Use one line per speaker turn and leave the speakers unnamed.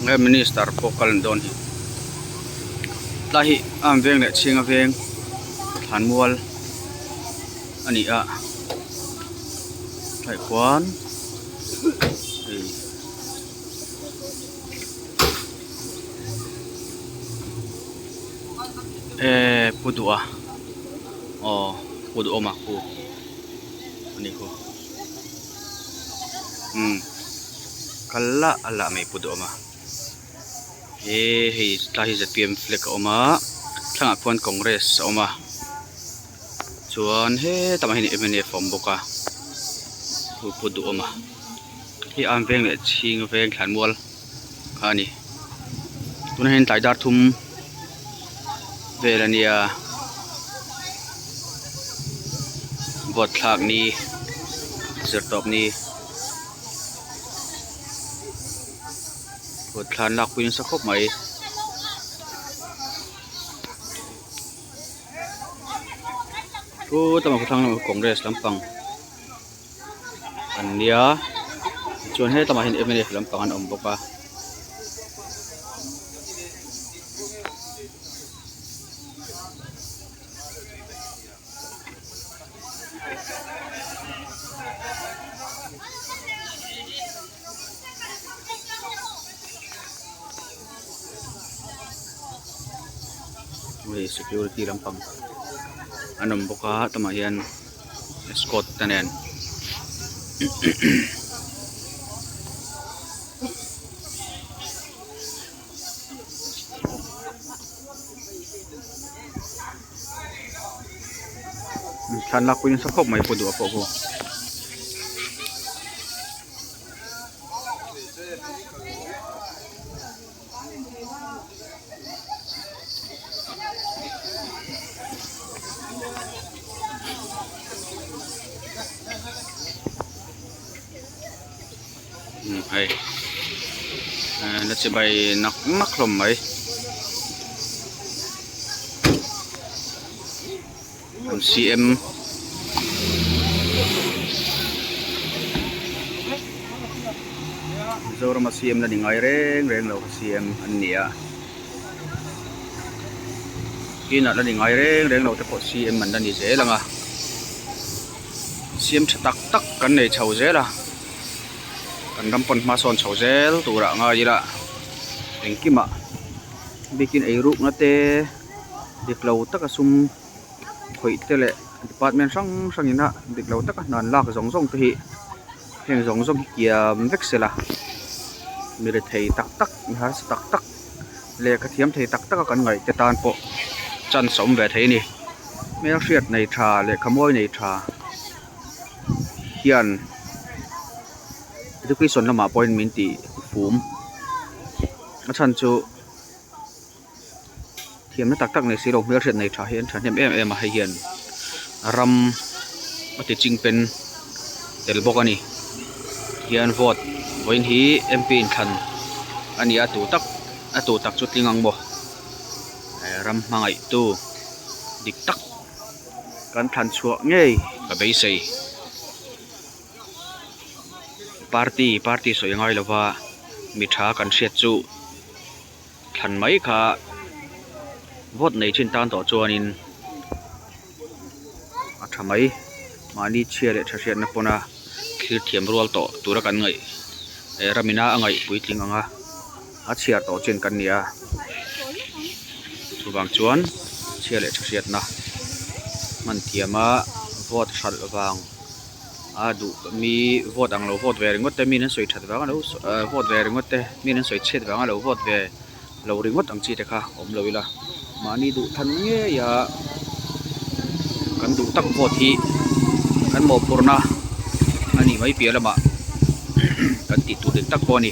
Nge minister pawh kal an dawn hi tlai hi a veng leh chhinga veng thlanmual a ni a tlai khuan hei ehh pu duha aw pu duhawma khu a ni khu umm kal lah a lah mai pu duhawma he hei tlai hi z p m flag a awm a thlangah khuan congress a awm a chuan hetah hian m n f a awm bawk a pu pu duhawma hi an veng leh chhing veng thlanmual kha a ni tunah hian tlai dar thum vel a nia vote thlak ni zirtawp ni vote thlan lak pui nasa khawp mai. Pu tlangval khawthlang lamah congress lampang an nia chuan hetlangah hian mnf lampang an awm bawk a. Hei security lampang an awm bawk a tumah hian escort te nen thlan lak pui nasa khawp mai pawh duh ah pawh khu. Hei la chibai nak nak hlawm mai an CM Mizorama CM la ni ngai reng reng lo kha CM an ni a inah la ni ngai reng reng lo te pawh CM an la ni zel ang a CM tha tak tak kan nei chho zel a kan ram pawn hma sawn chho zel turah ngai ila engkimah bikin eirukna te dik lo taka sum khawih te leh department hrang hrang ina dik lo taka hna an lak zawng zawng te hi heng zawng zawng hi kiam vek sela mi rethei tak tak mi harsa tak tak lehkha thiam thei tak taka kan ngaih te tan pawh chance a awm ve thei a ni hmelhriat nei tha lehkha mawi nei tha hian education lamah pawhin min tih fum a chhan chu. Thiamna tak tak nei si lo hmelhriat nei tha hi an thahnem em em a hei hian ram a ti ching pen tel bawk a ni hian vote vawiin hi M P inthlan a ni a tu tak a tu tak chu tling ang maw ram hmangaih tu dik tak kan thlan chhuah ngei ka beisei party party sawi a ngai lova mi tha kan hriat chu. Thlan mai kha vote nei chin tan tawh chuanin a tha mai mahni chhia leh tha hriatna pawna thlir thiam rual tawh tura kan ngaih eh ramina a ngaih puitling anga a chhiar tawh chin kan ni a chuvang chuan chhia leh tha hriatna hman thiama vote hralh vang. A duh mi vote ang lo vote ve ringawt te min an sawi that vang a lo vote ve ringawt te min an sawi chhiat vang a lo vote ve lo ringawt ang chi te kha awm lo ila mahni duh than ngei a kan duh tak vote hi kan mawhphurhna a nih mai piah lamah kan tih tur dik tak pawh a ni.